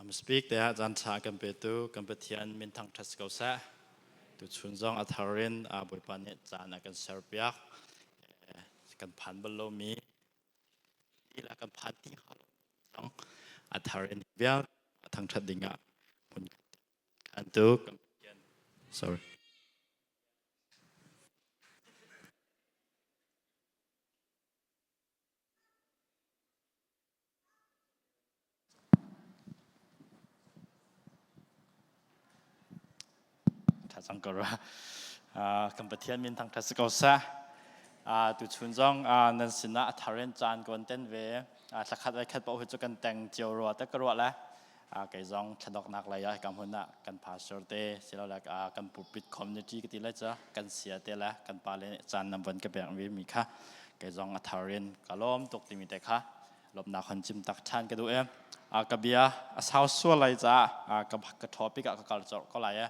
Am speak te ah caan ṭha kan petu kan Pathian min thangṭhat si ko seh. Tuchun zong a thar in Bawipa nih caan a kan serpiak. Kan phan bal lomi la kan phan ti hnga lo zong a thar in vial a thangṭhat ding ah hmun kan tu kan Pathian sorry. Ṭha cang ko rua. Kan Pathian min thangṭhat si ko seh. Tuchun zong nan sinah a thar in caan ka van ten ve. Thlakhat le khat paoh hi cu kan teng cio rua te ka ruah le. Kei zong thladoknak lei ah hika hmun ah kan pastor te silole kan pulpit community ka ti lai cu kan sia te le kan pa le caan nan von ka pek ve mi kha kei zong a thar in ka lawm tuk timi te kha lawmnak hon chim tak ṭhan ka duh e. Ka bia a sau sual lai caah ka ka topic ah ka kal cawrh ko lai e.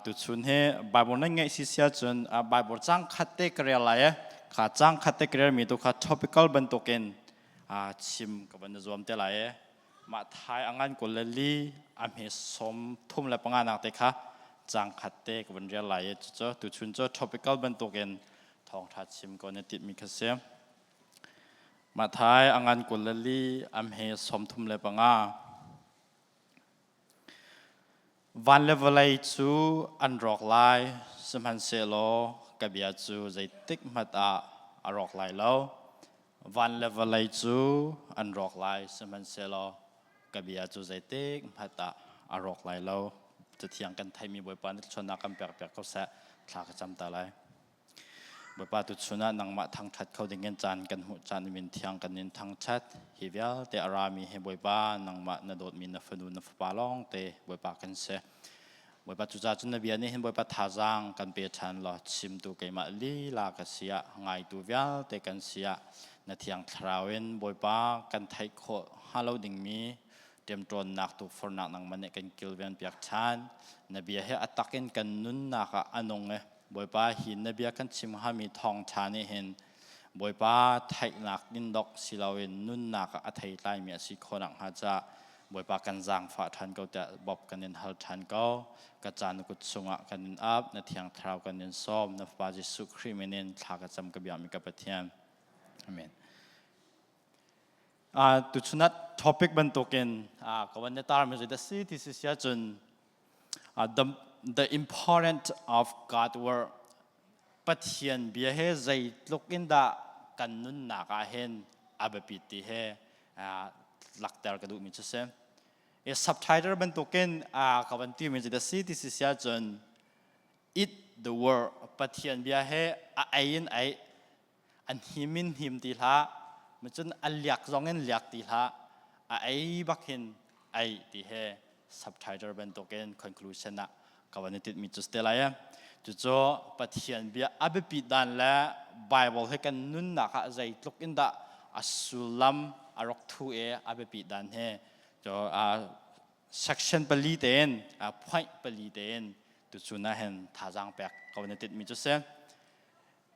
Tuchun hi Bible nan ngeih si sia cun Bible cang khat te ka rel lai e. Kha cang khat te ka rel mi tu kha topical bantukin chim ka van zuam te lai e. Mah thai a ngan 24 a hme 35 nak te kha cang khat te ka van rel lai e. Cucu tuchun cu topical bantukin thawngṭha chim ko na tit mi kha si. Matthai a ngan 24 a hme 35. Van le vawlei cu an rawk lai, sihmanhsehlaw ka bia cu zeitik hmanh ah a rawk lai lo. Van le vawlei cu an rawk lai, sihmanhsehlaw ka bia cu zeitik hmanh ah a rawk lai lo. Cathiang kan theimi Bawipa nih thluachuahnak kan pekpiak ko seh. Thla ka cam ta lai. Bawipa tuchun ah nangmah thangṭhat kho dingin caan kan hmuh caan min thiang kan in thangṭhat. Hi vialte a rami hi Bawipa nangmah na dawtmi na fanu na fapa lawngte Bawipa kan si. Bawipa cucaah cun na bia nih hin Bawipa thazaang kan pe ṭhan law chimtu keimah lila ka si ah ngaitu vialte kan si ah na thiang thlarau in Bawipa kan theih khawh hnga lo dingmi ṭemṭawnnak tukforhnak nangmah nih kan kilven piak ṭhan. Na bia hi a tak in kan nunnak ah a nung i Bawipa hi na bia kan chim hngami thawngṭha nih hin Bawipa theihnak in dok si loin nunnak ah a theitlaimi a si khawh nakhnga ca Bawipa kan zaangfah ṭhan ko tiah bawp kan in hal ṭhan ko. Ka caan kut chungah kan in ap, na Thiang Thlarau kan in sawm, na Fapa Jesuh Khrih min in thla ka cam ka biakmi ka Pathian. Amen. Tuchun ah topic bantukin ka van na tarmi cu da si ti si sia cun the important of God word Pathian bia he zeitluk in dah kan nunnak ah hin a biapit ti he lakter ka duhmi cu si. I subtitle bantukin ka van timi cu da si ti si sia cun eat the word Pathian bia he a ei in ei an him in him ti hlah cun a liak zong in liak ti hlah a ei bak hin ei ti he subtitle bantukin conclusion ah ka van i tinhmi cu si lai cucu Pathian bia a biapit dan le Bible he kan nunnak ah zeitluk in dah a sullam a rak thu i a biapit dan he cu section pali tein point pali tein tuchun ah hin thazaang pek ka van i tinhmi cu si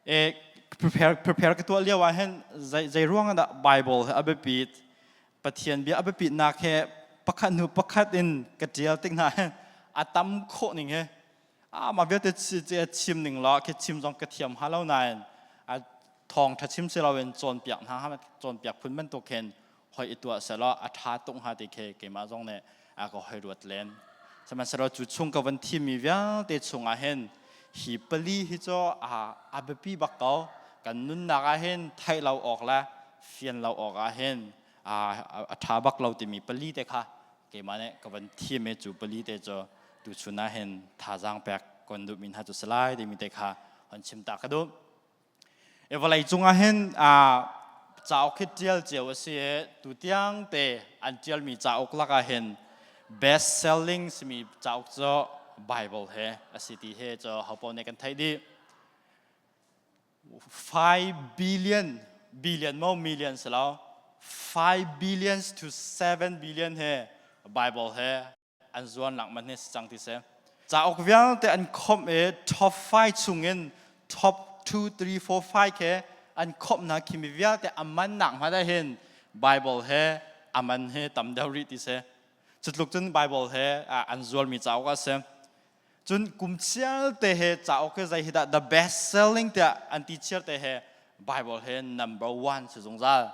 E prepare prepare ka tuah lio ah hin zei zei ruang dah Bible he a biapit Pathian bia a biapitnak he pakhat hnu pakhat in ka tial tik hna hin a tam khawh ning he a mah vialte chim ning la khi chim zong ka thiam ha lo nain a thawng tha chim si loin cawnpiak hna cawnpiak phun bantuk hin hoi i tuah selaw a ṭha tuk hnga ti khi keimah zong nih a ka hoi ruat len. Sihmanhsehlaw cu chung ka van thimmi vialte chungah hin hi pali hi cu a biapi bak ko. Kan nunnak ah hin theih lo awk le fian lo awk ah hin a ṭha bak lo timi pali te kha keimah nih ka van thim i cu pali te cu tuchun ah hin thazaang pek kon duhmi hna cu si lai timi te kha hon chim ta ka duh. Vawlei cungah hin cauk hi ṭial cio a si i tutiang te an ṭialmi cauk lakah hin best selling simi cauk cu Bible he a si ti hi cu hopaoh nih kan theih dih. 5 billion billion mo million si lo 5 billions to 7 billion he Bible he an zuan lak man hi si cang ti si. Cauk vialte an khomh i top 5 chungin top 2, 3, 4, 5 he an khomh hna khi mi vialte a man nak hmanh ah hin Bible he a man he tam deuh rih ti si. Cutluk cun Bible he an zualmi cauk a si. Cun kum chialte he cauk he zei hi dah the best selling tiah an ti chiar te he Bible he number one si zungzal.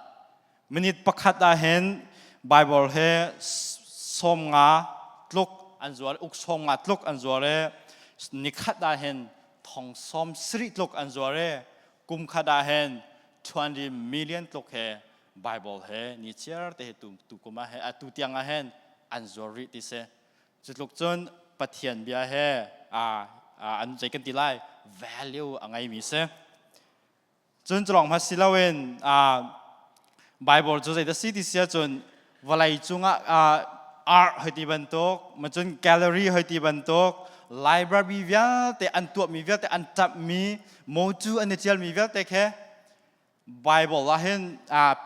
Minute pakhat ah hin Bible he 50 tluk an zual, uk 50 tluk an zual i nikhat ah hin thong 70 tluk an zual i kum khat ah hin 20 million tluk he Bible he ni chiar te he tu, tu kum ah he atu tiang ah hin an zuar rih ti si. Cu tluk cun Pathian bia he a an zei kan ti lai value a ngeimi si. Cun culawng hmanh si loin Bible cu zeidah si ti si ahcun vawlei cungah art hoi ti bantuk, cun gallery hoi ti bantuk, library vialte an tuahmi vialte an ṭamhmi, mocu an i ṭialmi vialte khi Bible ah hin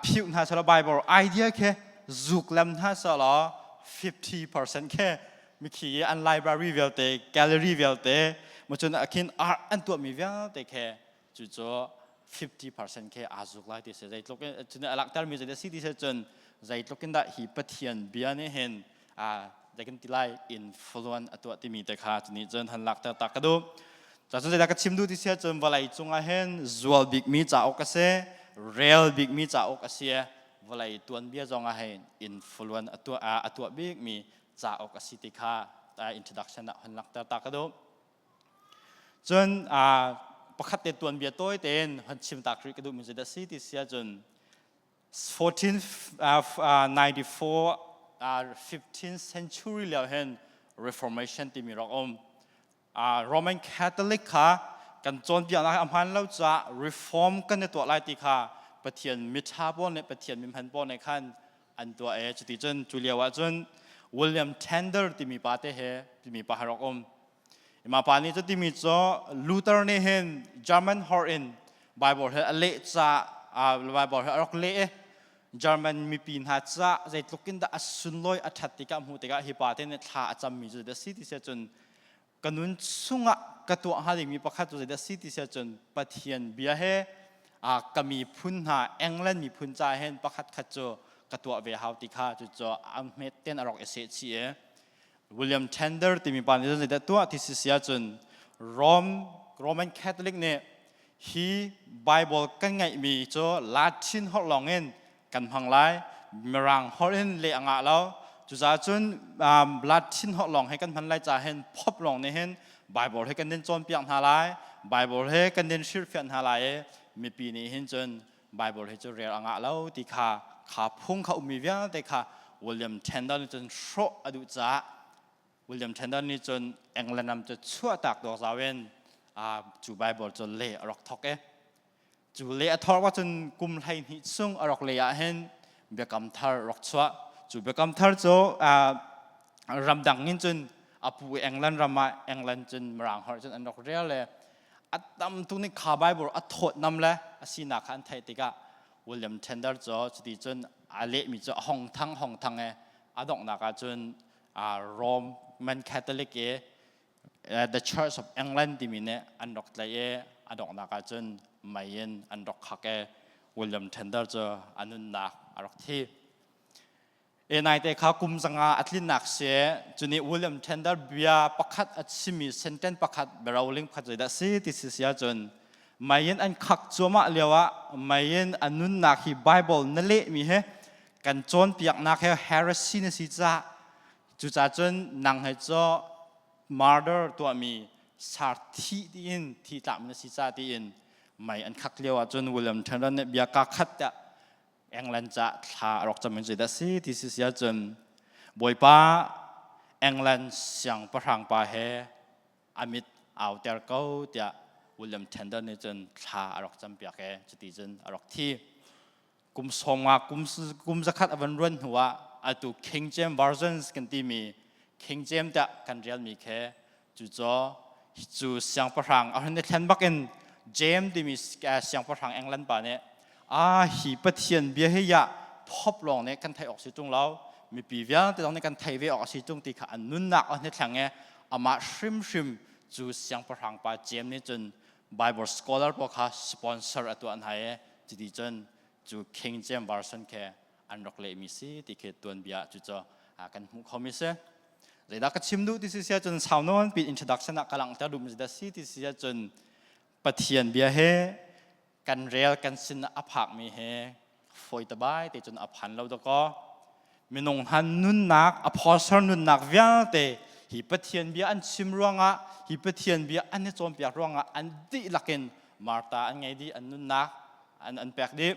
phiuh hna selaw Bible idea khi zuk lem hna selaw 50% khi mikhi i an library vialte, gallery vialte, cun khin art an tuahmi vialte khi cucu 50% khi aa zuk lai ti si. Zeitluk in cun a langhtermi zei si ti si cun zeitluk in dah hi Pathian bia nih hin zei kan ti lai influence a tuah timi te kha cunih cun han lakter ta ka duh. Cun zeidah ka chim duh ti si ahcun vawlei cungah hin zual bikmi cauk a si, rel bikmi cauk a si, vawlei tuanbia zong ah hin influence a tuah bikmi cauk a si ti kha introduction ah hon langhter ta ka duh. Cun pakhat te tuanbia tawi tein hon chim ta rih ka duhmi cu dah si ti si ahcun 1494 15th century lio hin Reformation timi rak um. Roman Catholic kha kan cawnpiaknak a hmaan lo caah reform kan i tuah lai ti kha Pathian miṭha pawl nih, Pathian mihman pawl nih khan an tuah i cuticun cu lio ahcun William Tyndale timi pa te he timi pa he rak um. Mah pa nih cu timi cu Luther nih hin German holh in Bible he a leh ca Bible he a rak leh i German mipi hna ca zeitluk in dah a sunlawi a ṭhat tikah hmuh tikah hi pa te nih thla a cammi cu zeidah si ti si ahcun ka nun chungah ka tuah hnga dingmi pakhat cu zeidah si ti si ahcun Pathian bia he ka miphun hna England miphun ca hin pakhat khat cu ka tuah ve hau ti kha cucu a hmet ten a rak i seh chih i William Tyndale timi pa nih zeidah tuah ti si si ahcun Rome Roman Catholic nih hi Bible kan ngeihmi cu Latin holh lawng in kan hmang lai, Mirang holh in leh a ngah lo. Cucaah cun Latin holh lawng he kan hman lai ca hin Pope lawng nih hin Bible he kan din cawnpiak hna lai, Bible he kan din hrilhfiah hna lai i mipi nih hin cun Bible hi cu rel a ngah lo ti kha kha phung kha ummi vialte kha William Tyndale nih cun hrawh a duh caah William Tyndale nih cun England ram cu chuahtak dawk zau in cu Bible cu leh a rak thawk i cu leh a thawk cun kum 12 chung a rak leh ah hin Biakam Thar rak chuah. Cu Biakam Thar cu ramdang in cun a pu England ram ah England cun Mirang holh cun an rak rel le a tam tu nih kha Bible a thawtnam le a sinak kha an theih tikah William Tyndale cu cuti cun a lehmi cu a hong thang hong thang i a donghnak ah cun Roman Catholic i The Church of England timi nih an rak tlaih i a donghnak ah cun mei in an rak khak i William Tyndale cu a nunnak a rak thi. E naite kha kum 500 a tlinnak si. Cunih William Tyndale bia pakhat a chimmi sentence pakhat, biaroling pakhat zeidah si ti si si ahcun mei in an khak cuahmah lio ah mei in a nunnak hi Bible na lehmi hi kan cawnpiaknak he heresy na si caah cucaah cun nang he cu murder tuahmi sar thih tiin thi tlakmi na si ca tiin mei an khak lio ahcun William Tyndale nih bia ka khat tiah England ca thla a rak cam in zeidah si ti si si ahcun Bawipa, England siangpahrang pa he a mit auter ko tiah William Tyndale nih cun thla a rak campiak i cuti cun a rak thi. Kum 50 kum 100 a van ruan hnu ah atu King James Versions kan timi King James tiah kan relmi khi Cucaah cu siangpahrang a hun i thlen bakin James timi siangpahrang England pa nih a hi Pathian bia hi ya Pope lawng nih kan theih awk si ṭung lo, mipi vialte zong nih kan theih ve awk a si ṭung ti kha an nunnak a hun i thleng i amah hrimhrim cu siangpahrang pa James nih cun Bible scholar pawl kha sponsor a tuah hna i cuti cun cu King James Version khi an rak lehmi si ti khi tuanbia cu cu. kan hmuh khomi si. Zeidah ka chim duh ti si sia cun sau nawn pin introduction ah ka langhter duhmi zeidah si ti si cun Pathian bia he kan rel kan sin a phakmi he fawi tabai te cun a phan lo dakaw. Minung han nunnak a phawsar nunnak vialte hi Pathian bia an chim ruangah, hi Pathian bia an i cawnpiak ruangah an dihlak in Martha an ngei dih, an nunnak an pek dih.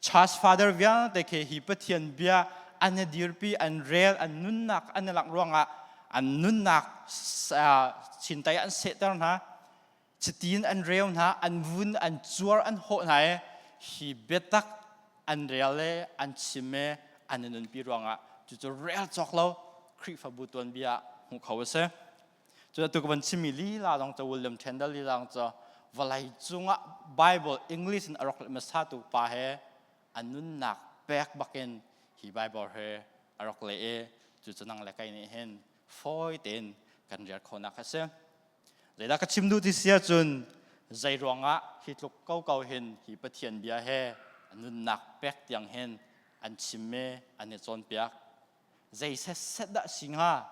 Church father vialte khi hi Pathian bia an i dirpi, an rel, an nunnak an i langh ruangah an nunnak chintai an sehter hna. Chitin an reu hna, an vun, an cuar, an hawh hna i hi biatak an rel le an chim i an i nunpi ruangah cucu rel cawk lo Khrihfabu tuanbia ah hmuh kho a si. Cu atu ka van chimmi lila zong cu William Tyndale lila zong cu vawlei cungah Bible English in a rak hmasa tu pa he a nunnak pek bakin hi Bible he a rak leh i cucu nang le kei nih hin fawi tein kan rel khawhnak a si. Zeidah ka chim duh ti si ahcun zei ruangah hi tluk koko hin hi Pathian bia he nunnak pek tiang hin an chim i an i cawnpiak. Zei setset dah si hnga?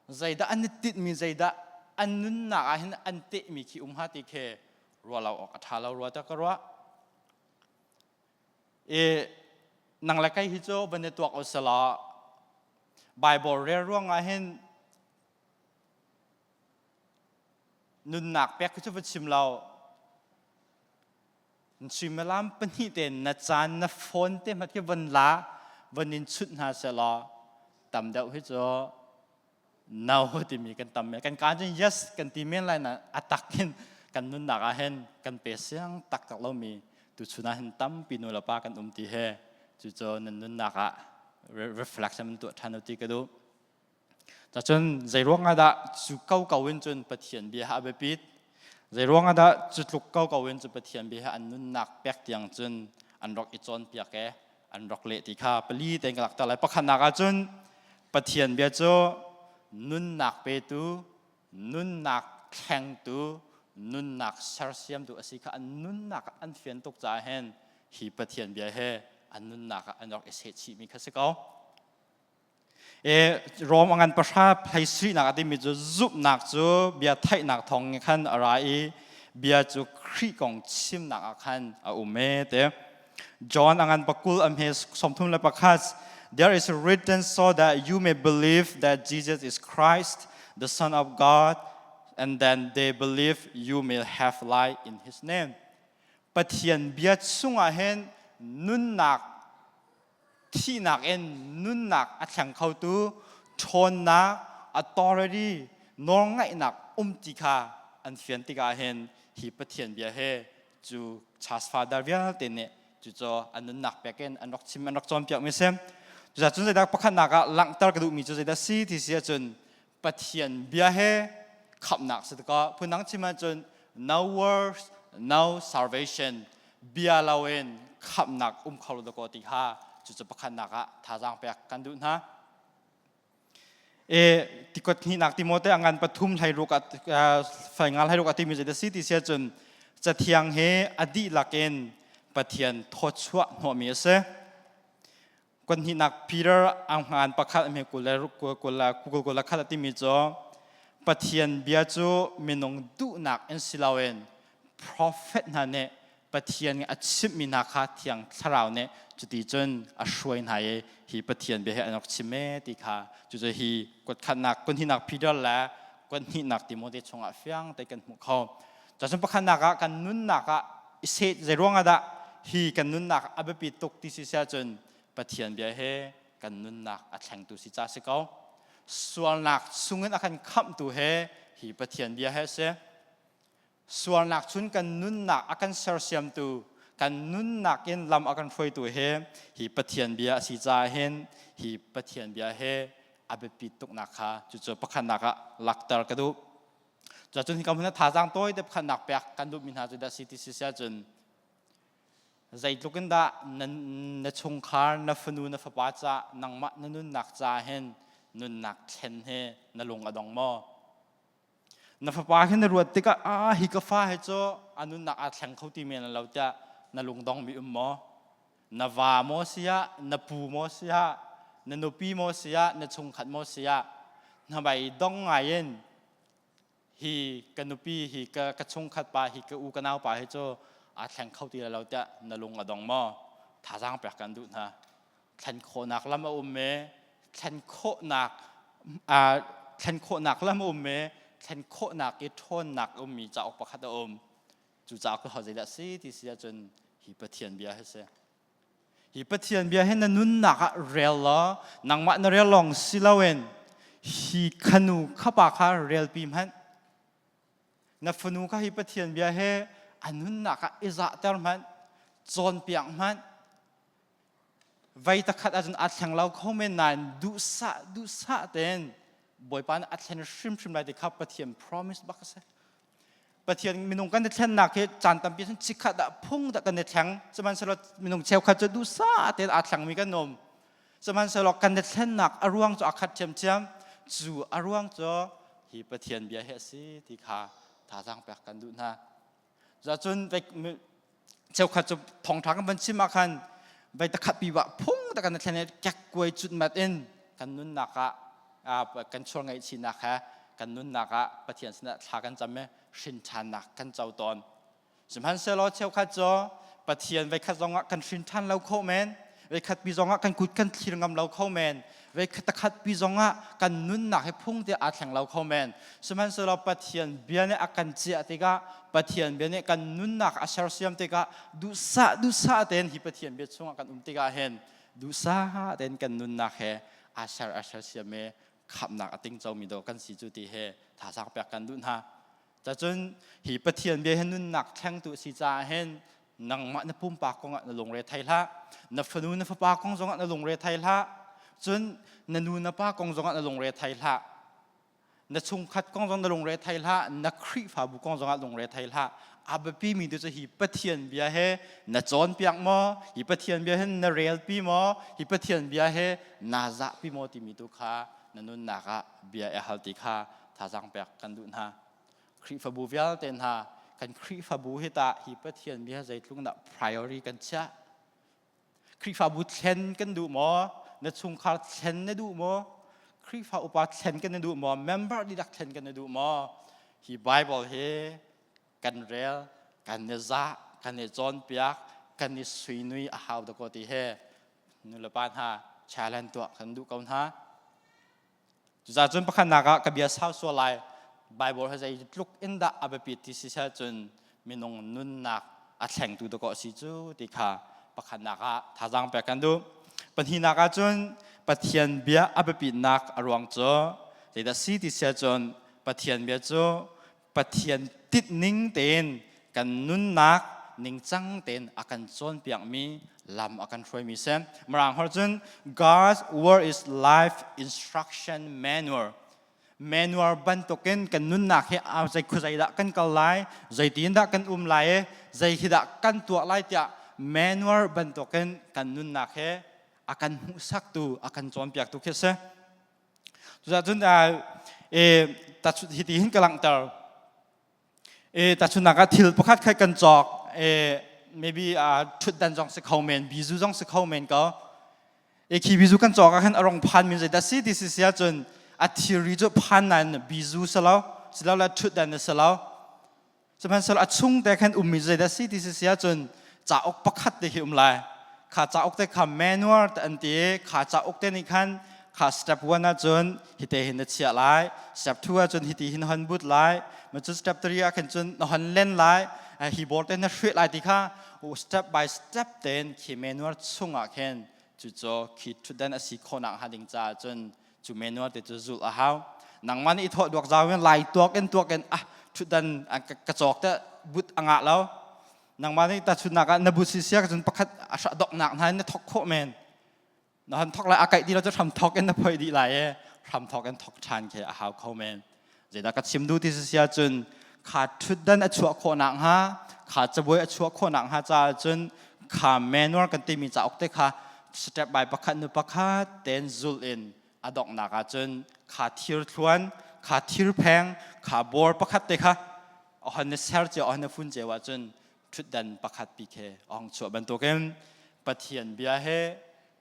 Zeidah an i tinhmi, zeidah an nunnak ah hin an tehmi khi um hnga ti khi ruah lo awk a ṭha lo rua tiah ka ruah. I nang le kei hi cu van i tuak usalaw Bible rel ruangah hin Nunnak pek khi cu va chim lo. Suimilam pahnih te na caan na phone te hmat khi von la von in chut hna selaw tam deuh hi cu no timi kan tam men. Kan kaan cun yes kan ti men lai na a tak hin kan nunnak ah hin kan pe siang taktak lomi tuchun ah hin tampi nu le pa kan um ti he cucu nan nunnak ah reflection tuah ṭhan u ti ka duh. Cacun zeiruang ah dah cu koko in cun Pathian bia a biapit? Zeiruang ah dah cu tluk koko in cun Pathian bia an nunnak pek tiang cun an rak i cawnpiak e an rak leh ti kha pali tein ka lakter lai. Pakhatnak ah cun Pathian bia cu nunnak petu, nunnak thlengtu, nunnak sersiamtu a si kha an nunnak ah an fian tuk caah hin hi Pathian bia he an nunnak ah an rak i sehchihmi kha si ko. Rom a ngan pahra hleisihnak a timi cu zumhnak cu bia theihnak thawng khan a ra i bia cu Khrih kong chimnak ah khan a um e te. John a ngan pakul a hme 31. There is written so that you may believe that Jesus is Christ, the Son of God, and then they believe you may have life in his name. Pathian bia chungah hin nunnak thihnak in nunnak a thleng khotu ṭhawnnak authority nawlngaihnak um ti kha an fian tikah hin hi Pathian bia he cu church father vialte nih cucu an nunnak pek in an rak chim an rak cawnpiak mi si. Cucaah cun zeidah pakhatnak ah langhter ka duhmi cu zeidah si ti si ahcun Pathian bia he khamhnak si tikah phundang chim ahcun no words no salvation, bia loin khamhnak um kho lo dakaw ti kha cucu pakhatnak ah thazaang pek kan duh hna. E tikot hnihnak Timote a ngan pathum hlei ruk fai ngal hlei ruk a timi zeidah si ti si ahcun cathiang he a dihlak in Pathian thawchuah hnawhmi a si. Kan hnihnak Peter ang ngan pakhat hme kul le kul le kul le khat a timi cu Pathian bia cu minung duhnak in si loin prophet hna nih Pathian a chimhmi hna kha Thiang Thlarau nih cuti cun a hruai hna i hi Pathian bia hi an rak chim e ti kha cucu hi kutkhatnak kun hnihnak Peter le kun hnihnak Timote chungah fiang te kan hmuh kho. Cun pakhatnak ah kan nunnak ah i seh zeiruang ah dah hi kan nunnak a biapi tuk ti si ahcun Pathian bia he kan nunnak a thlengtu si ca si ko. Sualnak chungin a kan khamhtu he hi Pathian bia he si. Sualnak chun kan nunnak a kan sersiamtu, kan nunnak in lam a kan hruaitu he hi Pathian bia a si caah hin hi Pathian bia he a biapit tuknak kha cucu pakhatnak ah lakter ka duh. Cun hika hmun ah thazaang tawi te pakhatnak pek kan duhmi hna cu dah si ti si ahcun zeitluk in dah na chungkhar, na fanu, na fapa ca, nangmah na nunnak ca hin nunnak thlen hi na lung a dong maw? Na fapa hi na ruat tikah ah hi ka fa hi cu a nunnak aa thleng kho ti men lo tiah na lung dong mi um maw? Na va maw si ah, na pu maw si ah, na nupi maw si ah, na chungkhat maw si ah, hnabei dong ngai in hi ka nupi hi ka chungkhat pa hi ka u ka nau pa hi cu aa thleng kho ti lo tiah na lung a dong maw? Thazaang pek kan duh hna. Thlen khawhnak lam a um e, thlen khawhnak thlen khawhnak lam a um e, thlen khawhnak i ṭhawnnak a ummi cauk pakhat a um. Cu cauk cu zeidah si ti si ahcun hi Pathian bia hi si. Hi Pathian bia hi na nunnak ah rel law nangmah na rel lawng si loin hi khanu khapa kha relpi hmanh. Na fanu kha hi Pathian bia he a nunnak ah i zahter hmanh, cawnpiak hmanh. Vei takhat ahcun aa thleng lo kho men nain duhsah duhsah tein Bawipa nih a thlen hrimhrim lai ti kha Pathian promise bak a si. Pathian minung kan i thlennak hi caan tampi cun chikkhat ah phung dah kan i thleng. Sihmanhsehlaw minung cheukhat cu duhsah tein aa thlengmi kan um. Sihmanhsehlaw kan i thlennak a ruang cu a khat ṭhiamṭhiam. Cu a ruang cu hi Pathian bia hi a si ti kha thazaang pek kan duh hna. Cun cheukhat cu thawngṭha kan van chim ah khan vai takhat pi bah phung tak kan i thlen i kekkuai cutmat in kan nunnak ah kan sual ngaihchihnak he kan nunnak ah Pathian sinah thla kan cam i hrinṭhannak kan co tawn. Sihmanhsehlaw cheukhat cu Pathian veikhat zongah kan hrinṭhan lo kho men, veikhat pi zongah kan kut kan thlir ngam lo kho men, veikhat takhat pi zongah kan nunnak hi phung te aa thleng lo kho men. Sihmanhsehlaw Pathian bia nih a kan ciah tikah, Pathian bia nih kan nunnak a sersiam tikah duhsah duhsah tein hi Pathian bia chungah kan um tikah hin duhsah tein kan nunnak he aa ser a sersiam i khamhnak a tingcomi dawh kan si cu ti he thazaang pek kan duh hna. Cacun hi Pathian bia hi nunnak thlengtu a si caah hin nangmah na pumpak kongah na lungre thei hlah. Na fanu na fapa kong zongah na lungre thei hlah. Cun na nu na pa kong zongah na lungre thei hlah. Na chungkhat kong zong na lungre thei hlah. Na Khrihfabu kong zongah lungre thei hlah. A biapi mi tu cu hi Pathian bia he na cawnpiak maw? Hi Pathian bia he na relpi maw? Hi Pathian bia he naa zahpi maw timi tu kha na nunnak ah bia i hal ti kha thazaang pek kan duh hna. Khrihfabu vialte hna kan Khrihfabu hi tah hi Pathian bia zeitluk dah priority kan chiah? Khrihfabu thlen kan duh maw? Na chungkhar thlen na duh maw? Khrihfa upa thlen kan na duh maw? Member dihlak thlen kan na duh maw? Hi Bible hi kan rel, kan i zah, kan i cawnpiak, kan i suinui a hau dakaw ti he nulepa hna challenge tuah kan duh ko hna. Cucaah cun pakhatnak ah ka bia sau sual lai. Bible hi zeitluk in dah a biapit ti si seh cun minung nunnak a thlengtu dakaw a si cu ti kha pakhatnak ah thazaang pek kan duh. Pahnihnak ah cun Pathian bia a biapitnak a ruang cu zeidah si ti si ahcun Pathian bia cu Pathian tinhning tein kan nunnak ningcang tein a kan cawnpiakmi lam a kan hruaimi si. Mirang holh cun God's word is life instruction manual. Manual bantukin kan nunnak hi zei khuazei dah kan kal lai, zeitin dah kan um lai i zei hi dah kan tuah lai tiah manual bantukin kan nunnak hi a kan hmuhsaktu, a kan cawnpiaktu khi a si. Cucun hiti hin ka langhter. Tahchunhnak ah thil pakhat khat kan cawk. Maybe ṭhutdan zong si kho men, bizu zong si kho men ko. Khi bizu kan cawk ah khan a rong phan min zeidah si ti si si ahcun a thilri cu phan nain bizu si lo, silole ṭhutdan a si lo. Sihmanhsehlaw a chung te khan ummi zeidah si ti si si ahcun cauk pakhat te khi um lai. Kha cauk te kha manual te an ti i kha cauk te nih khan kha step 1 ahcun hite hin na chiah lai, step 2 ahcun hiti hin hon but lai, ma cun step 3 ah khin cun na hon len lai, hi bor te na hruih lai ti kha step by step tein khi manual chungah khin cucu khi thutdan a si khawhnak hnga ding caah cun cu manual te cu zulh a hau. Nangmah nih i thawh duak zau in lai tuak in tuak in ah thutdan ka cawk te but a ngah lo. Nangmah nih tahchunnak ah na but si sia cun pakhat a hra doknak hna in na thok khawh men. Na han thok lai a kaih ti lo cu hram thok in na phoi dih lai i hram thok in thok ṭhan khi a hau kho men. Zeidah ka chim duh ti si sia cun kha thutdan a chuah khawh nak hnga kha cabuai a chuah khawh nak hnga caah cun kha manual kan timi cauk te kha step by pakhat nu pakhat ten zulh in a donghnak ah cun kha thir thluan kha thir pheng kha bor pakhat te kha ohon na ser cio ohon na fun cio ah cun thutdan pakhat pi khe ong chuah bantukin Pathian bia he.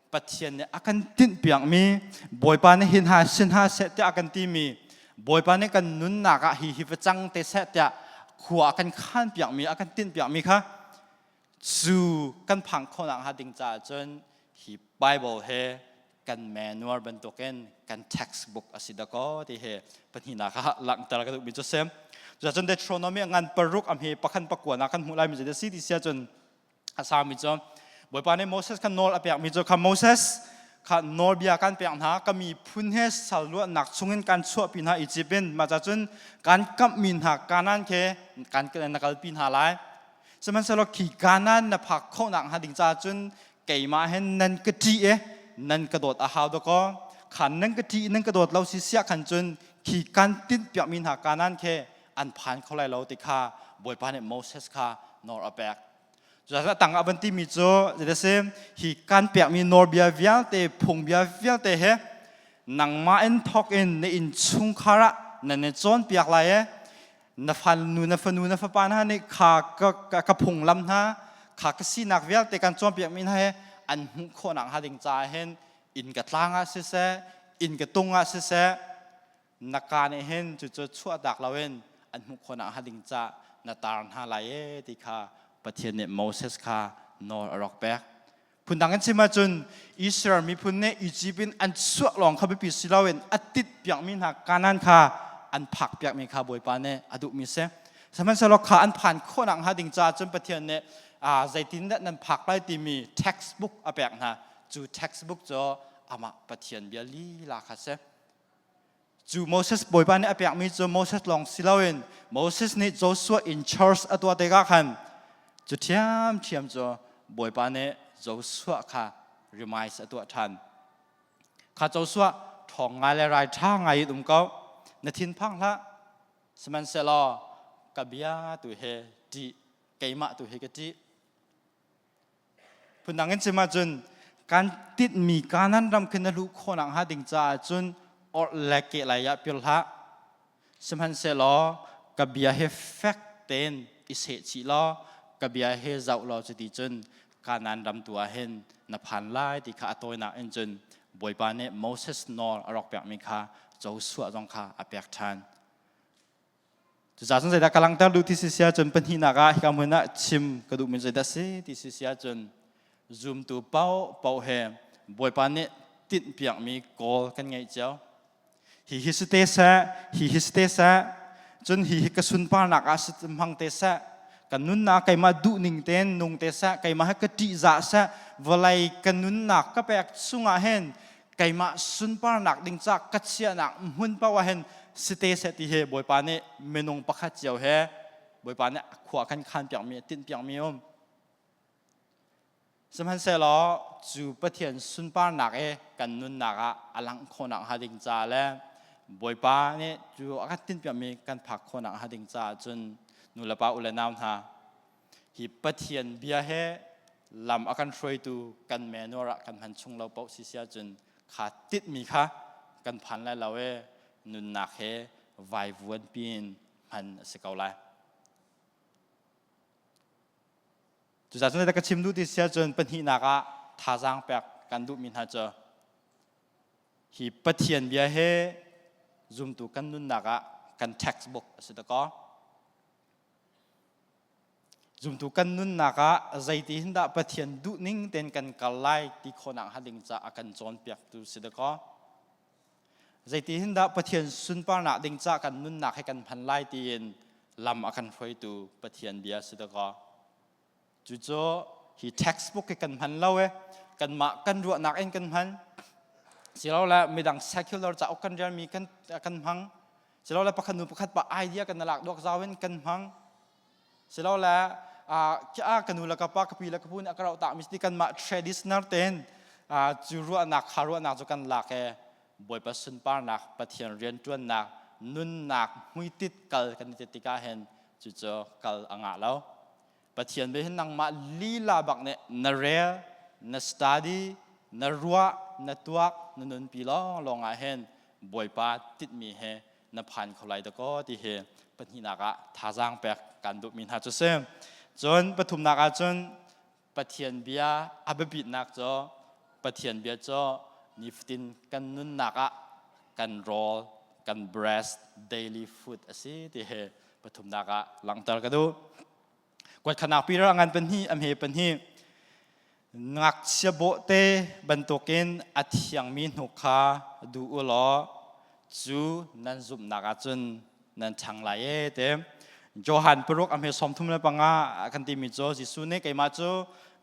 Pathian nih a kan tinhpiakmi, Bawipa nih hin ha sin ha seh tiah a kan timi, Bawipa nih kan nunnak ah hi hi va cang te seh tiah khua a kan khanpiakmi, a kan tinhpiakmi kha cu kan phang khawhnak hnga ding caah cun hi Bible he kan manual bantukin kan textbook a si dakaw ti hi pahnihnak ah langhter ka duhmi cu si. Cucun Deuteronomy ngan paruk a hme pakhan pakua na kan hmuh lai mi cu si ti sia cun a sami cu Bawipa nih Moses kha nawl a pekmi cu kha Moses kha nawlbia kan pek hna, ka miphun he sal luatnak chungin kan chuahpi hna Egypt in, mah cun kan kamhmi hna Kanaan khe kan na kalpi hna lai. Sihmanhsehlaw khi Kanaan na phak khawhnak hnga ding caah cun keimah hin nan ka ṭih i nan ka dawt a hau dakaw. Khan nan ka ṭih nan ka dawt lo si siah khan cun khi kan tinhpiakmi hna Kanaan khi an phan kho lai lo ti kha Bawipa nih Moses kha nawl a pek. Cucaah tang ah van timi cu zeiti hi kan pekmi nawlbia vialte, phungbia vialte he nangmah in thawk in na innchungkhar ah nan i cawnpiak lai i na fanu na fanu na fapa hna nih kha ka phunglam hna kha ka sinak vialte kan cawnpiakmi hna he an hmuh khawhnak hnga ding caah hin inn ka tlang ah siseh, inn ka tung ah siseh, na ka nih hin cucu chuahtak loin an hmuh khawhnak hnga ding ca na tar hna lai e ti kha Pathian nih Moses kha nawl a rak pek. Phundang in chim ahcun Israel miphun nih Egypt in an chuah lawng kha biapi si loin a tit piakmi hna Kanaan kha an phak piakmi kha Bawipa nih a duhmi si. Sihmanhsehlaw kha an phan khawhnak hnga ding caah cun Pathian nih zeitindah nan phak lai timi textbook a pek hna. Cu textbook cu amah Pathian bia lila kha si. Cu Moses Bawipa nih a pekmi cu Moses lawng si loin Moses nih Joshua in charge a tuah tikah khan cu ṭhiamṭhiam cu Bawipa nih Joshua kha remind a tuah ṭhan. Kha Joshua, ṭhawng ngai le rai ṭha ngai in um ko. Na thinphang hlah. Sihmanhsehlaw ka bia tu he ṭih, keimah tu he ka ṭih. Phundang in chim ahcun kan tinhmi Kanaan ram khi na luh khawhnak hnga ding caah cun orh le keh lai ah pir hlah. Sihmanhsehlaw ka bia hi fek tein i seh chih law ka bia hi zoh law cuti cun Kanaan ram tu ah hin na phan lai ti kha a tawinak in cun Bawipa nih Moses nawl a rak pekmi kha Joshua zong kha a pek ṭhan. Cucaah cun zeidah ka langhter duh ti si si ahcun pahnihnak ah hika hmun ah chim ka duhmi zeidah si ti si si ahcun zumtu paohpaoh he Bawipa nih tinhpiakmi goal kan ngeih cio. Hi hi si te seh, hi hi si te seh, cun hi hi ka sunparnak ah si hmang te seh, ka nunnak keimah duhning tein nung te seh, keimah hi ka ṭihzah seh, vawlei ka nunnak ka pek chungah hin keimah sunparnak ding ca ka chiahnak hmun paoh ah hin si te seh ti hi Bawipa nih minung pakhat cio he Bawipa nih khua kan khan piakmi tinh piakmi um. Sihmanhsehlaw cu Pathian sunparnak i kan nunnak ah a langh khawhnak hnga ding ca le Bawipa nih cu a kan tinhpiakmi kan phak khawhnak hnga ding caah cun nu le pa u le nau hna, hi Pathian bia he lam a kan hruaitu kan manual ah kan hman chung lo paoh si si ahcun kha titmi kha kan phan lai lo i nunnak he vaivuan piin hman a si ko lai. Cucaah cun ka chim duh ti si ahcun pahnihnak ah thazaang pek kan duhmi hna cu hi Pathian bia he zumtu kan nunnak ah kan textbook a si dakaw. Zumtu kan nunnak ah zeiti hin dah Pathian duhning tein kan kal lai ti khawhnak hnga ding caah a kan cawnpiaktu si dakaw. Zeiti hin dah Pathian sunparnak ding caah kan nunnak he kan hman lai tiin lam a kan hruaitu Pathian bia si dakaw. Cucu hi textbook hi kan hman lo e, kanmah kan ruahnak in kan hman. Silole midang secular cauk kan relmi kan kan hmang. Silole pakhat nu pakhat pa idea kan lak duak zau in kan hmang. Silole a ka nu le ka pa, ka pi le ka pu nih a ka rauh tak mi ti kanmah traditional tein cu ruahnak kha ruahnak cu kan lak e, Bawipa sunparnak, Pathian rianṭuannak, nunnak hmuitit kal kan i tikah hin cucu kal a ngah lo. Pathian bia hin nangmah lila bak nih na rel, na study, na ruah, na tuak, na nunpi lawnglawng ah hin Bawipa titmi he na phan kho lai dakaw ti hi pahnihnak ah thazaang pek kan duhmi hna cu si. Cun pathumnak ah cun Pathian bia a biapitnak cu. Pathian bia cu nifatin kan nunnak ah kan rawl, kan breast, daily food a si ti hi pathumnak ah langhter ka duh. Kuatkhanak Peter a ngan pahnih, a hme pahnih. Ngakchia bawhte bantukin a thiangmi hnuk kha duh u law cu nan zumhnak ahcun nan ṭhang lai ee te. Johan paruk a hme 35 kan timi cu Jesuh nih keimah cu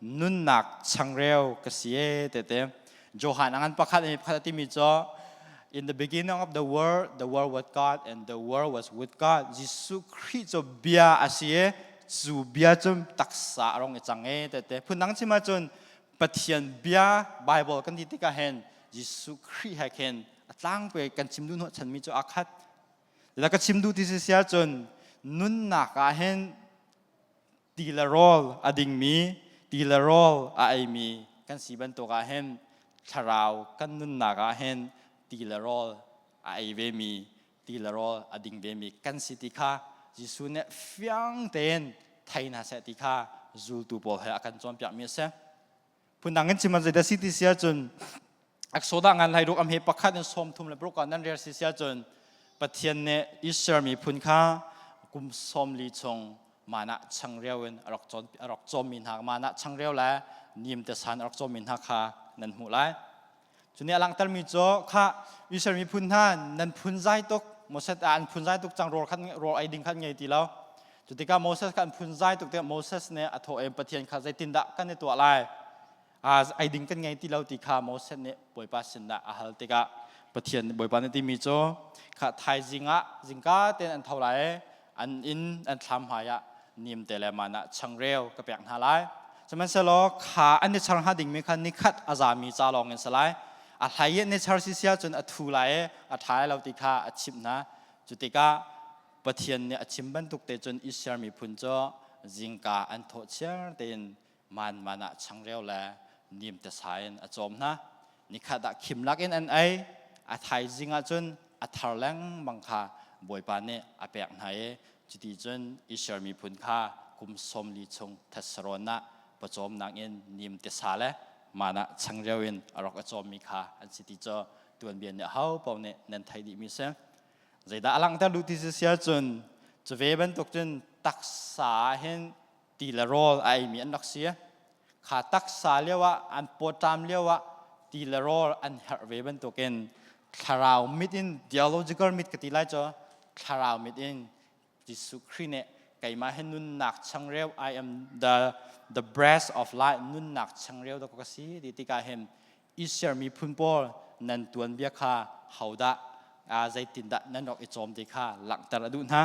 nunnak changreu ka si ee te te. Johan a ngan pakhat a hme pakhat a timi cu In the beginning of the world, the world was God and the world was with God. Jesuh Khrih cu bia a si i cu bia cu taksa a rong i cang e tete. Phundang chim ahcun Pathian bia Bible kan ti tikah hin Jesuh Khrih he khin a tlangpi kan chim duh hnawhchanmi cu aa khat. La ka chim duh ti si ahcun nunnak ah hin ti le rawl a dingmi, ti le rawl a eimi kan si bantuk ah hin thlarau kan nunnak ah hin ti le rawl a ei vemi, ti le rawl a ding vemi kan si ti kha Jesuh nih fiang tein thei hna seh ti kha zultu pawl he a kan cawnpiakmi a si. Phundang in chim zeidah si ti si ahcun Exodus ngan hlai ruk amhe pakhat in 36 ah nan rel si si ahcun Pathian nih Israel miphun kha kum 40 chung manah changreu in a rak cawn a rak cawmmi hna manah changreu le nim te san a rak cawmmi hna kha nan hmuh lai. Cu nih a langhtermi cu kha Israel miphun hna nan phunzai tuk Moses an phunzai tuk cang rawl khan rawl ei ding khan ngei ti lo. Cu tikah Moses kha an phunzai tuk tikah Moses nih a thawh i Pathian kha zeitindah kan i tuah lai? Ei ding kan ngei ti lo ti kha Moses nih Bawipa sinah a hal tikah Pathian Bawipa nih timi cu kha thaizing ah zingka tein an tho lai i an inn an thlam hmai ah nimte le man ah changreu ka pek hna lai. Sihmanhsehlaw kha an i char hnga dingmi kha nikhat a zami ca lawng in si lai. A hlei in ni char si si ahcun a thu lai i a ṭha lai lo ti kha a chimh hna. Cu tikah Pathian nih a chim bantuk te cun Israel miphun cu zingka an thawh chiar tein man man ah changreu le nimte sa in a cawm hna. Nikhat ah khim lakin an ei, a thaizing ah cun a thar lengmang kha Bawipa nih a pek hna i cuti cun Israel miphun kha kum 40 chung thetsarawn ah pawcawmnak in nimte sa le man ah changreu in a rak i cawmmi kha an si ti cu tuanbia nih aho paoh nih nan theih dihmi si. Zeidah a langhter duh ti si ahcun cu ve bantuk cun taksa ah hin ti le rawl a eimi an rak si. Kha taksa lio ah an pawṭam lio ah ti le rawl an herh ve bantukin thlarau mit in theological mit ka ti lai cu thlarau mit in Jesuh Khrih nih keimah hi nunnak changreu I am the bread of life nunnak changreu da ka si ti tikah hin Israel miphun pawl nan tuanbia kha hodah zeitindah nan rak i cawm ti kha langhter a duh hna.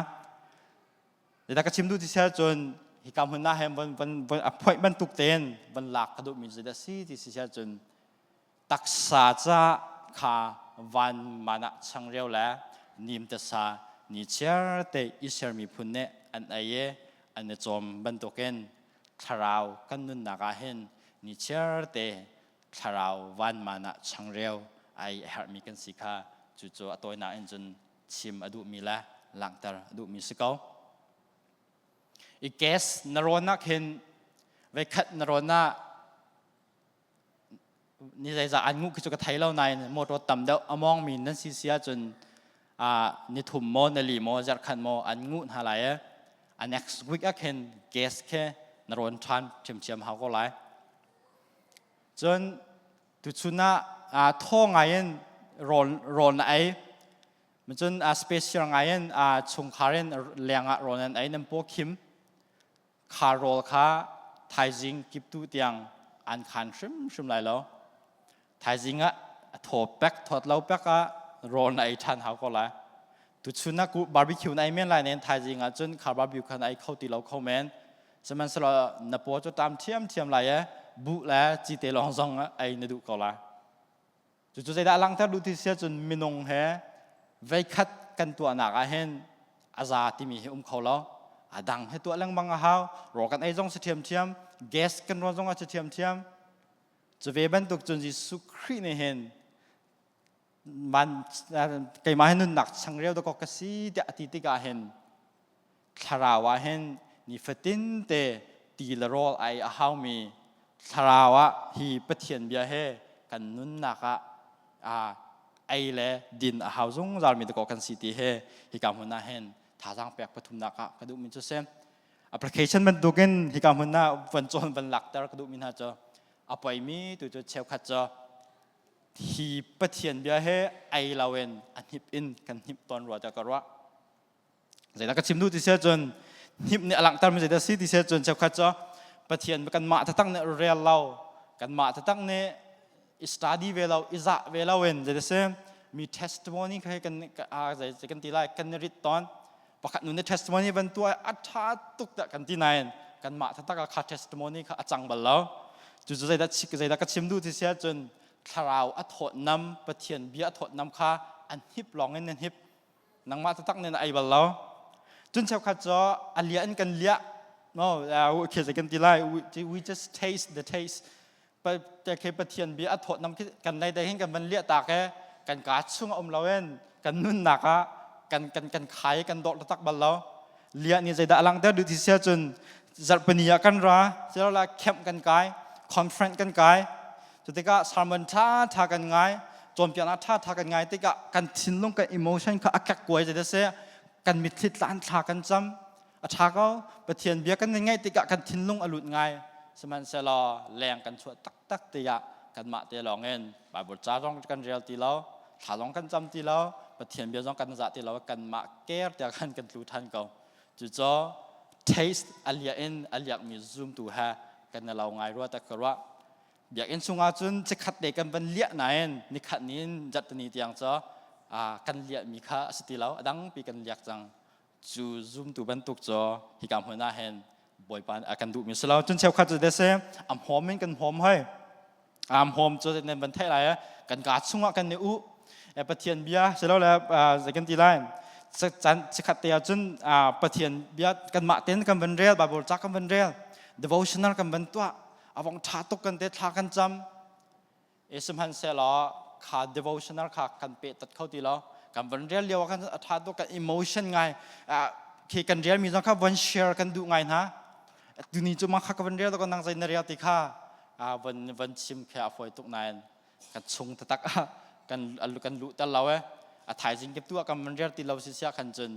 Zeidah ka chim duh ti si ahcun hika hmun ah hin von von von a phoih bantuk tein von lak ka duhmi zeidah si ti si ahcun taksa ca kha van man ah changreu le nimte sa ni chiar te Israel miphun nih an ei i an i cawm bantukin thlarau kan nunnak ah hin ni chiar te thlarau van man ah changreu ai herhmi kan si kha cucu a tawinak in cun chim a duhmi le langhter a duhmi si ko. I gas na rawn ah khin veikhat na rawn ah ni zeizah an nguh khi cu ka thei lo nain motor tam deuh a mawngmi nan si si ahcun ni thum maw na li maw zarhkhat maw an nguh hna lai i a next week ah khin gas khi na rawn ṭhan ṭhiamṭhiam hau ko lai. Cun tuchun ah thaw ngai in rawl rawl na ei cun special ngai in chungkhar in leng ah rawl nan ei nan paw khim kha rawl kha thaizing kiptu tiang an khan hrimhrim lai lo thaizing ah thaw pek thawt lo pek ah rawl na ei ṭhan hau ko lai tuchun ah barbecue na ei men lai nen thaizing ah cun kha barbecue kha na ei kho ti lo kho men sihmanhsehlaw na paw cu ṭam ṭhiamṭhiam lai i buh le cite lawng zong ei na duh ko lai cucu zeidah a langhter duh ti si ahcun minung he veikhat kan tuahnak ah hin a za timi hi um kho lo a dang he tuah lengmang a hau rawl kan ei zong si ṭhiamṭhiam gas kan rawn zong a si ṭhiamṭhiam cu ve bantuk cun Jesuh Khrih nih hin man keimah hi nunnak changreu dakaw ka si tiah a ti tikah hin thlarau ah hin nifatin te ti le rawl ai a haumi thlarau ah hi Pathian bia he kan nunnak ah ei le din a hau zungzal mi dakaw kan si ti he hika hmun ah hin thazaang pek pathumnak ah ka duhmi cu si. Application bantukin hika hmun ah van cawn van lakter ka duhmi hna cu a poimi tu cu cheukhat cu hi Pathian bia he ei loin a hnip in kan hnip tawn rua tiah ka ruah. Zeidah ka chim duh ti si ahcun hnip nih a langhtermi zeidah si ti si ahcun cheukhat cu Pathian kanmah taktak nih rel lo, kanmah taktak nih i study ve lo, i zah ve lo in zeidah si mi testimony kha kan zei kan ti lai kan i rit tawn. Pakhat nu nih testimony van tuah a ṭha tuk dah kan ti nain kanmah taktak ah kha testimony kha a cang bal lo. Cucu zeidah zeidah ka chim duh ti si ahcun thlarau a thawtnam, Pathian bia a thawtnam kha an hip lawng in an hip. Nangmah taktak nih na ei bal lo. Cun cheukhat cu a liah in kan liah. No, khi kan ti lai. We just taste the taste. Te khi Pathian bia a thawtnam khi kan lei dei hin kan van liah tak e kan ka chung a um lo in kan nunnak ah kan kan kan khai kan dawh taktak bal lo. Liah nih zeidah a langhter duh ti sia cun zarhpini ah kan ra, la camp kan kai, conference kan kai. Cu tikah sermon ṭha ṭha kan ngai, cawnpiaknak ṭha ṭha kan ngai tikah kan thinlung kan emotion kha a kekkuai zei seh kan mitthli tlan thla kan cam a ṭha ko. Pathian bia kan ngaih tikah kan thinlung a lut ngai. Sihmanhsehlaw leng kan chuah taktak tiah kanmah te lawng in Bible ca zong kan rel ti lo, thla zong kan cam ti lo, Pathian bia zong kan zah ti lo, kanmah care tiah khan kan tlu ṭhan ko. Cucu taste a liah in a liakmi zumtu he kan i lo ngai rua tak ka ruah. Biakinn chungah cun chikkhat te kan van liah nain nikhat ni in zarhtini tiang cu kan liahmi kha a si ti lo, a dangpi kan liak cang. Cu zumtu bantuk cu hika hmun ah hin Bawipa a kan duhmi si lo. Cun cheukhat cu dese am hawm in kan hawm hoi. Am hawm cu nan van theih lai kan ka chungah kan i u. Pathian bia silole zei kan ti lai chan chikkhat te ah cun Pathian bia kanmah tein kan van rel Bible ca kan van rel devotional kan van tuah avong ṭha tuk kan te thla kan cam e sihmanhsehlaw kha devotional kha kan pe tat kho ti lo. Kan van rel lio ah khan a ṭha tuk, kan emotion ngai khi kan rel mi zong kha van share kan duh ngai hna. Tuni cu mah kha ka van rel tuk, nang zei na rel ti kha van van chim khe a fawi tuk nain kan chung taktak ah kan kan luh tel lo e. A thaizing kip tu ah kan van rel ti lo si sia khan cun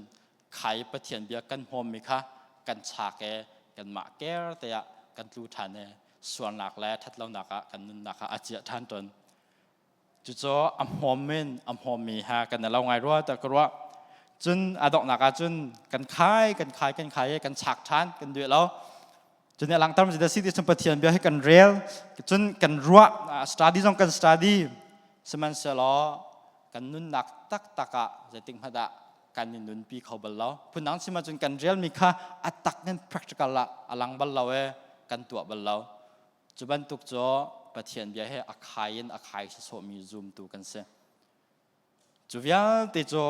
khai Pathian bia kan hmawm mi kha kan chak e, kanmah ker te ah kan tlu ṭhan e, sualnak le ṭhatlonak ah kan nunnak ah a ciah ṭhan tawn. Cucu a hmawm in a hmawmmi ha kan lo ngai rua ta ka ruah. Cun a donghnak ah cun kan khai kan khai kan khai i kan chak ṭhan, kan duh lo. Cun a langhter mi si ti cun Pathian bia hi kan rel, cun kan ruah, study zong kan study, sihmanhsehlaw kan nunnak taktak ah zeitik hmanh ah kan i nunpi kho bal lo. Phundang chim ahcun kan relmi kha a tak in practical ah a lang bal lo e, kan tuah bal lo. Cu bantuk cu Pathian bia he a khai in a khai sawsawhmi zumtu kan si. Cu vialte cu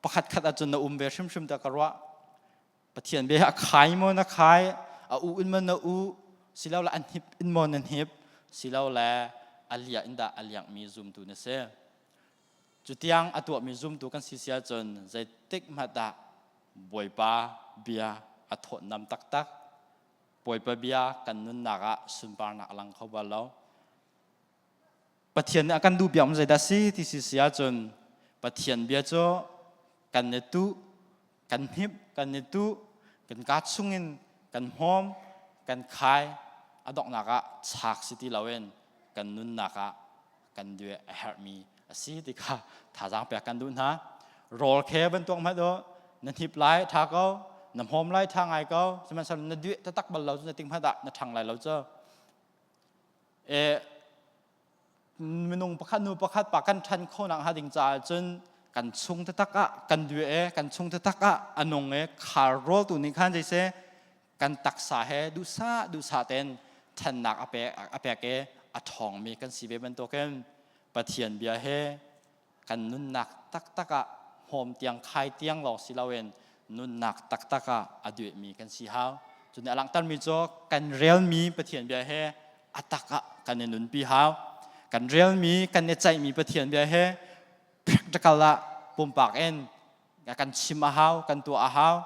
pakhat khat ahcun na um ve hrimhrim tiah ka ruah. Pathian bia hi a khai maw na khai, a u in maw na u, silole a hnip in maw na hnip, silole a liah in dah a liangmi zumtu na si. Cu tiang a tuahmi zumtu kan si si ahcun zeitik hmanh dah Bawipa bia a thawtnam taktak, Bawipa bia kan nunnak ah sunparnak a lang kho bal lo. Pathian nih a kan duh piak zeidah si ti si si ahcun Pathian bia cu kan i tuh, kan hnip, kan i tuh, kan kaa chungin kan hmawm, kan khai, a donghnak ah chak si ti loin kan nunnak ah kan dueh a herhmi a si ti kha thazaang pek kan duh hna. Rawl khe bantuk hmanh u, na hnip lai ṭha ko, na hmawm lai ṭha ngai ko, sihmanhsehlaw na dueh taktak bal lo cu na ting hmanh ah na ṭhang lai lo cu. E, minung pakhat nu pakhat pa kan ṭhan khonak hnga ding caah cun kan chung taktak ah kan due e, kan chung taktak ah a nung e, khar rawl tu nih khan zeise kan taksa he duhsah duhsah ten ṭhannak a pek a pek e, a ṭhawngmi kan si ve bantukin Pathian bia he kan nunnak taktak ah hmawm tiang khai tiang lawng si loin nunnak taktak ah a duehmi kan si hau. Cu nih a langhtermi cu kan relmi Pathian bia he a tak ah kan i nunpi hau. Kan relmi, kan i ceihmi Pathian bia he practical ah pumpak in kan chim a hau, kan tuah a hau.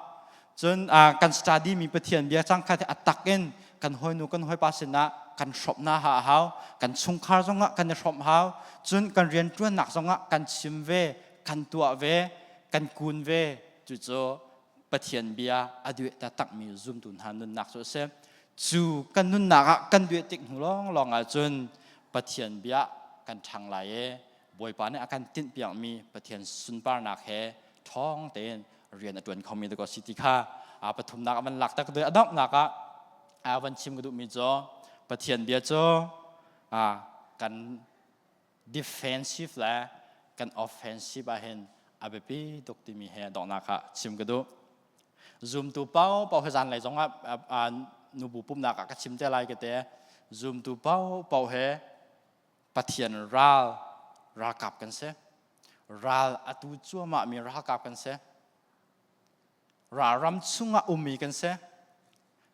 Cun kan study mi Pathian bia cang kha a tak in Kan hawinu kan hawipa sinah kan hrawmh hna ha a hau. Kan chungkhar zongah kan i hrawmh hau. Cun kan rianṭuannak zongah kan chim ve, kan tuah ve, kan kun ve. Cucu Pathian bia a dueh taktakmi zumtu hna nunnak cu a si. Cu kan nunnak ah kan dueh tik hnu lawnglawng ahcun Pathian bia kan ṭhang lai i Bawipa nih a kan tinhpiakmi Pathian sunparnak he ṭhawng tein rian a ṭuan khomi dawh si ti kha a pathumnak a van lak tak a donghnak ah a van chim ka duhmi cu Pathian bia cu kan defensive le kan offensive ah hin a biapi tuk timi he donghnak ah chim ka duh. Zumtu pau pau he zanlei zong ah nubu pumnak ah ka chim te lai ka te. Zumtu pau pau he Pathian ral ralkap kan si. Ral atu cuahmah mi ralkap kan si. Ralram chungah ummi kan si.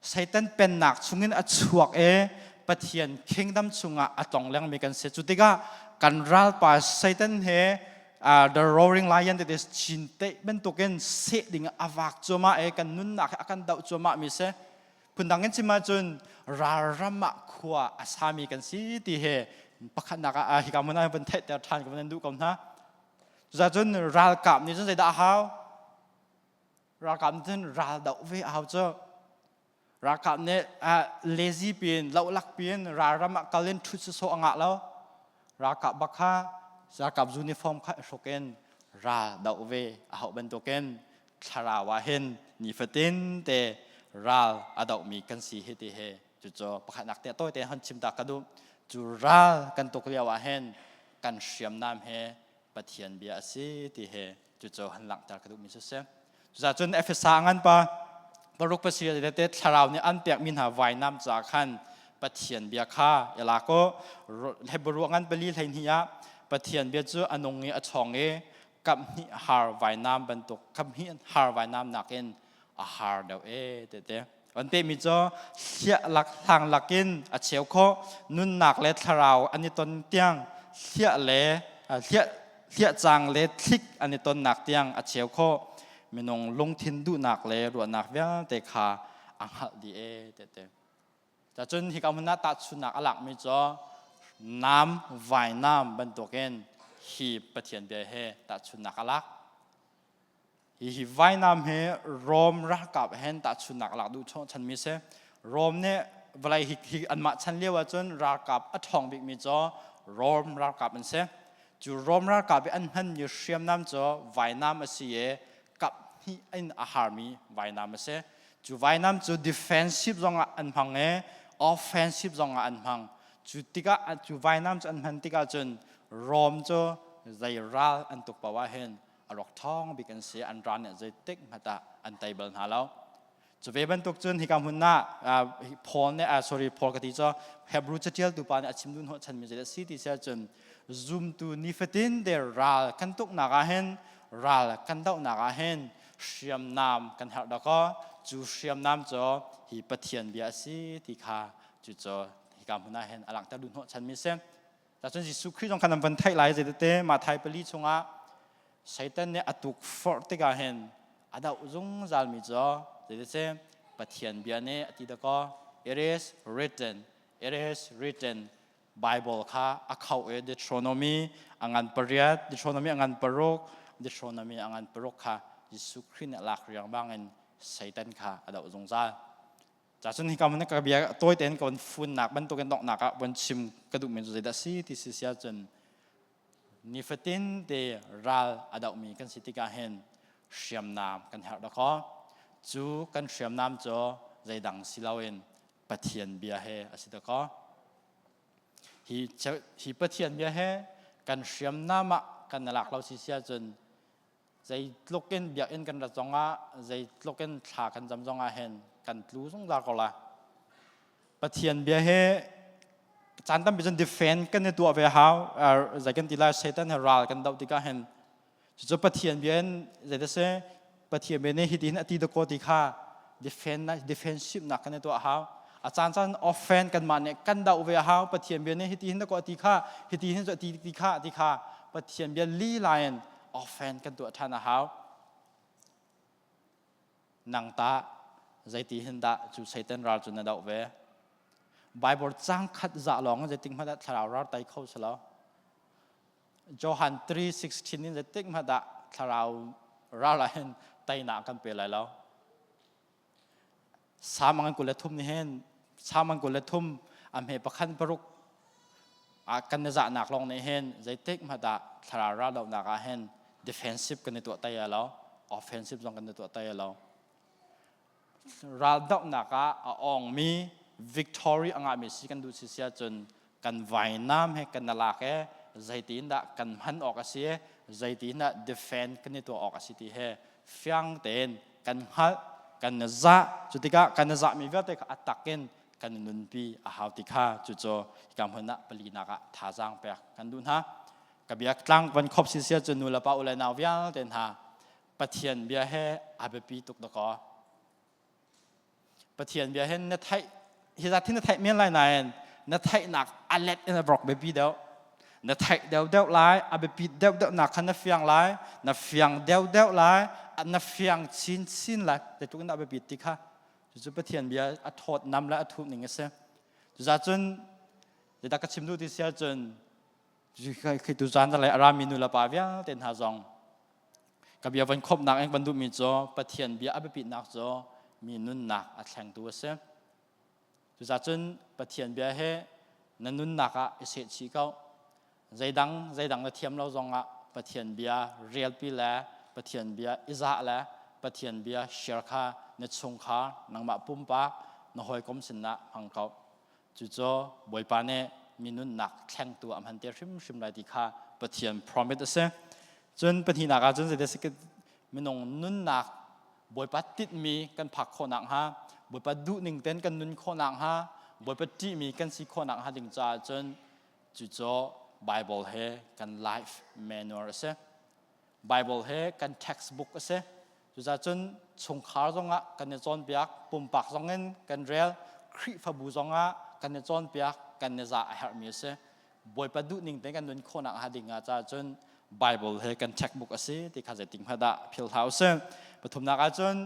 Satan pennak chungin a chuak i Pathian kingdom chungah a tlong lengmi kan si. Cu tikah kan ralpa Satan he the roaring lion that is chinteih bantukin seh ding a vak cuahmah i kan nunnak he a kan doh cuahmah mi si. Phundang in chim ahcun ralram ah khua a sami kan si ti he pakhatnak ah hika hmun ah van theihter ṭhan ka van duh ko hna. Cucaah ralkap nih cun zeidah a hau? Ralkap nih cun ral doh ve a hau cu. Ralkap nih lazy piin lohlak piin ralram ah kal in ṭhut sawsawh a ngah lo. Ralkap bak kha ralkap uniform kha i hruk in ral doh ve a hauh bantukin thlarau ah hin nifatin te ral a dohmi kan si hi ti hi cucu pakhatnak te tawi te hon chim ta ka duh. Cu ral kan tuk lio ah hin kan hriamnam he Pathian bia a si ti he cucu han langhter ka duhmi cu si. Cucaah cun Efesa ngan pa paruk pasir te thlarau nih an pekmi hna vainam ca khan Pathian bia kha i lak u. Hebrew ngan pali 12 ah Pathian bia cu a nung i a chawng i kaphnih har vainam bantuk kaphnih har vainam nakin a har deuh e tete an pehmi cu hliah lak hlang lakin a cheu khawh. Nunnak le thlarau an i ton tiang, hliah le hliah hliah cang le thlik an i tonnak tiang a cheu khawh. Minung lungthin duhnak le ruahnak vialte kha a hngalh dih e tete. Cun hika hmun ah tahchunhnak a lakmi cu nam vainam bantukin hi Pathian bia he tahchunhnak a lak. Hihi vainam hi Rom ralkap hen tahchunhnak lak duh chanmi si. Rom nih vawlei hi, hi anmah chan lio ahcun ralkap a ṭhawng bikmi cu Rom ralkap an si. Cu Rom ralkap i an hmanmi hriamnam cu vainam a si i kap hnih in a harmi vainam a si. Cu vainam cu defensive zongah an hmang i offensive zongah an hmang. Cu tikah cu vainam cu an hman tikah cun Rom cu zei ral an tuk paoh ah hin a rawk ṭhawng bik an si. An ral nih zeitik hmanh ah an tei bal hna lo. Cu ve bantuk cun hika hmun ah Paul nih, sorry, Paul ka ti cu Hebrew caṭialtu pa nih a chim duh hnawh chanmi zeidah si ti si ahcun zumtu nifatin te ral kan tuknak ah hin, ral kan dohnak ah hin hriamnam kan herh dakaw. Cu hriamnam cu hi Pathian bia a si ti kha cucu hika hmun ah hin a langhter duh hnawh chanmi si. Cun Jesuh Khrih zong khan an van theih lai. Zeitete Matthai 4 chungah Satan nih a tukforh tikah hin a doh zungzalmi cu zeitete Pathian bia nih a ti dakaw, "It is written, it is written." Bible kha a khauh i Deuteronomy a ngan 8, Deuteronomy a ngan 6, Deuteronomy a ngan 6 kha Jesuh Khrih nih a lak riangmang in Satan kha a doh zungzal. Cun hika hmun ka bia tawi tein ka van funnak bantukin donghnak ah von chim ka duhmi cu zeidah si ti si si ahcun nifatin te ral a dohmi kan si tikah hin hriamnam kan herh dakaw. Cu kan hriamnam cu zeidang si loin Pathian bia he a si dakaw. Hi Pathian bia he kan hriamnam ah kan lak lo si si ahcun zeitluk in biakinn kan rat zongah, zeitluk in thla kan cam zongah hin kan tlu zungzal ko la. Pathian bia he caan tampi cun defend kan i tuah ve hau. Zei kan ti lai, Satan he ral kan doh tikah hin cucu Pathian bia in zei si Pathian bia nih hitin a ti dakaw ti kha defend defensive nak kan i tuah hau. A caan caan offend kanmah nih kan doh ve hau. Pathian bia nih hiti hin dakaw ti kha, hiti hin ti ti kha ti kha Pathian bia lila in offend kan tuah ṭhan a hau. Nang tah zeiti hin dah cu Satan ral cu na doh ve? Bible cang khat za lawng zeitik hmanh ah thlarau ral tai kho si lo. Johan 3:16 in zeitik hmanh ah thlarau ral ah hin teinak kan pe lai lo. Salm an 23 nih hin Salm an 23 a hme pakhat paruk ah kan i zahnak lawng nih hin zeitik hmanh ah thlarau raldohnak ah hin defensive kan i tuah tai lo, offensive zong kan i tuah tai lo. Raldohnak ah a awngmi victory a ngahmi si kan duh si si ahcun kan vainam he kan lak e zeitin dah kan hman awk a si e zeitin dah defend kan i tuah awk a si ti he fiang tein kan hngalh kan zah. Cu tikah kan zahmi vialte kha a tak in kan nunpi a hau ti kha cucu hika hmun ah palinak ah thazaang pek kan duh hna. Ka bia tlang van khop si sia cun nu le pa u le nau vialte hna, Pathian bia he a biapi tuk dakaw. Pathian bia hin na theih hi zat hin na theih men lai nain na theihnak a let in a brok biapi deuh. Na theih deuh deuh lai, a biapi deuh deuh nak khan na fiang lai, na fiang deuh deuh lai, na fiang chin chin lai. Zeitluk in dah biapi ti kha cucu Pathian bia a thawt nam le a thuh ning a si. Cuzacun zeidah ka chim duh ti si ahcun khi tu zan le a rami nu le pa vialte hna zong ka bia van khopnak in van duhmi cu Pathian bia a biapitnak cu mi nunnak a thlengtu a si. Cuzacun Pathian bia he na nunnak ah i sehchih ko. Zeidang zeidang na thiam lo zong ah Pathian bia relpi le Pathian bia i zah le Pathian bia share kha na chungkhar nangmah pumpak na hawikom sinah hmang ko. Cucu Bawipa nih mi nunnak thlengtu a hman te hrimhrim lai ti kha Pathian promise a si. Cun pahnihnak ah cun zeidah minung nunnak Bawipa tinhmi kan phak khawh nakhnga, Bawipa duhning ten kan nun khawh nakhnga, Bawipa ṭihmi kan si khawh nakhnga ding caah cun cucu Bible he kan life manual a si. Bible he kan textbook a si. Cucacun chungkhar zongah kan i cawnpiak, pumpak zongin kan rel, Khrihfabu zongah kan i cawnpiak, kan i zah a herhmi a si. Bawipa duhning te kan nun khawhnak hnga ding ah cun Bible he kan textbook a si ti kha zeitik hmanh dah philh hlah usih. Pathumnak ahcun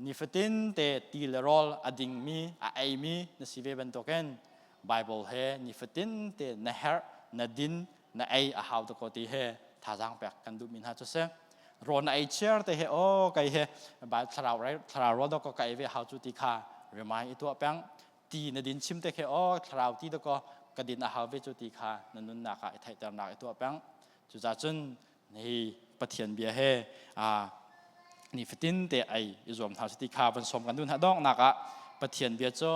nifatin te ti le rawl a dingmi, a eimi na si ve bantukin Bible he nifatin te na herh, na din, na ei a hau ko ti he thazaang pek kan duhmi hna cu si. Rawl na ei chiar te he o kai he thlarau thlarau rawl do ko ka ei ve hau cu ti kha remind i tuah peng. Ti na din chim te khe o thlarau ti do ko ka din a hau ve cu ti kha na nunnak ah i theihternak i tuah peng. Cucaah cun hi Pathian bia he nifatin te ei i zuam hna ti kha van sawm kan duh hna. Donghnak ah Pathian bia cu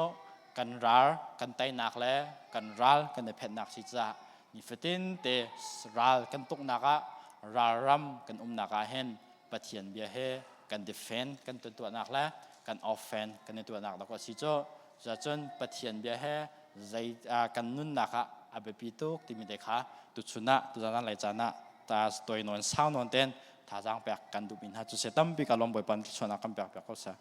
kan ral kan teinak le kan ral kan i phenhnak si caah nifatin te ral kan tuknak ah, ralram kan umnak ah hin Pathian bia he kan defend kan tuahnak le kan offend kan i tuahnak dok a si cu. Cucun Pathian bia he zei kan nunnak ah a biapi tuk timi te kha tuchun ah tuzan lei caan ah ta toi nawn sau nawn ten thazaang pek kan duhmi hna cu se. Tampi ka lawm. Bawipa thluachuahnak kan pek piak ko seh.